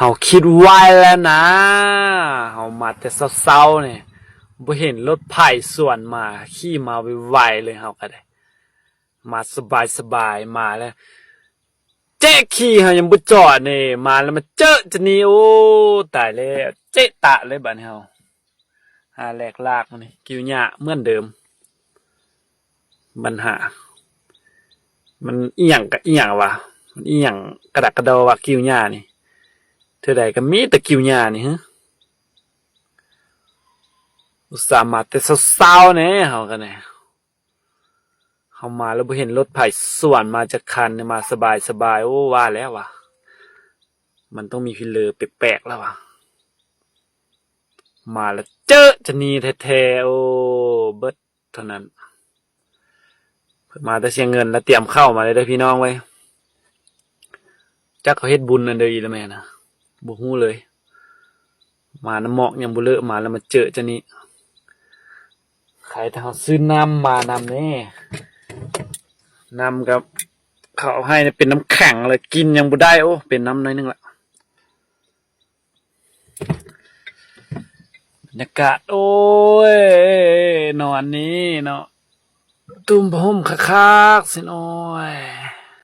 ເຮົາຄິດໄວແລ້ວນະ ເຮົາມາແຕ່ເຊົ້າໆນີ້ ບໍ່ເຫັນລົດໃຜສວນມາ ຂີ່ມາໄວໆເລີຍ ເຮົາກໍໄດ້ ມາສະບາຍໆ ມາແລ້ວ ເຈະຂີ່ເຮົາຍັງບໍ່ຈອດນີ້ ມາແລ້ວມາເຈີຈະນີ້ ໂອ້ ຕາຍແລ້ວ ເຈະຕະເລີຍບາດນີ້ເຮົາ ຫາແຫຼກລາກມານີ້ ກິວຫຍ້າເໝືອນເດີມ ບັນຫາ ມັນອີ່ຫຍັງກະອີ່ຫຍັງວະ ມັນອີ່ຫຍັງກະດະກະດໍວະ ກິວຫຍ້ານີ້ ເທື່ອໃດກະມີແຕ່ກິວຫຍ້ານີ້ ຫື ອຸດສ່າມາແຕ່ເຊົ້າໆແນ່ ເຮົາກະແນ່ ເຮົາມາແລ້ວບໍ່ເຫັນລົດໃຜສວນມາຈັກຄັນ ມາສະບາຍໆ ໂອ້ ວ່າແລ້ວວະ ມັນຕ້ອງມີພີເລີແປກໆແລ້ວວະ ມາແລ້ວເຈີຈະນີ້ແທ້ໆ ໂອ້ ເບິດເທົ່ານັ້ນ ມາແຕ່ຊຽງເງິນ ລະຕຽມເຂົ້າມາເລີຍເດີພີ່ນ້ອງເອີຍ ຈັກເຂົາເຮັດບຸນອັນໃດອີກລະແມ່ນະ ບໍ່ຮູ້ເລີຍ ມານຳໝອກຍັງບໍ່ເລີະ ມາແລ້ວມາເຈີຈະນີ້ ໃຄແຕ່ເຮົາຊື້ນ້ຳມານຳແນ່ ນ້ຳກະເຂົາເອົາໃຫ້ເປັນນ້ຳແຂງ ລະກິນຍັງບໍ່ໄດ້ ໂອ້ ເປັນນ້ຳໜ້ອຍໜຶ່ງລະ ບັນຍາກາດ ໂອ້ຍ ນອນນີ້ເນາະ ຕຸ້ມຜ້າຫົ່ມຄັກໆ ຊິນ້ອຍ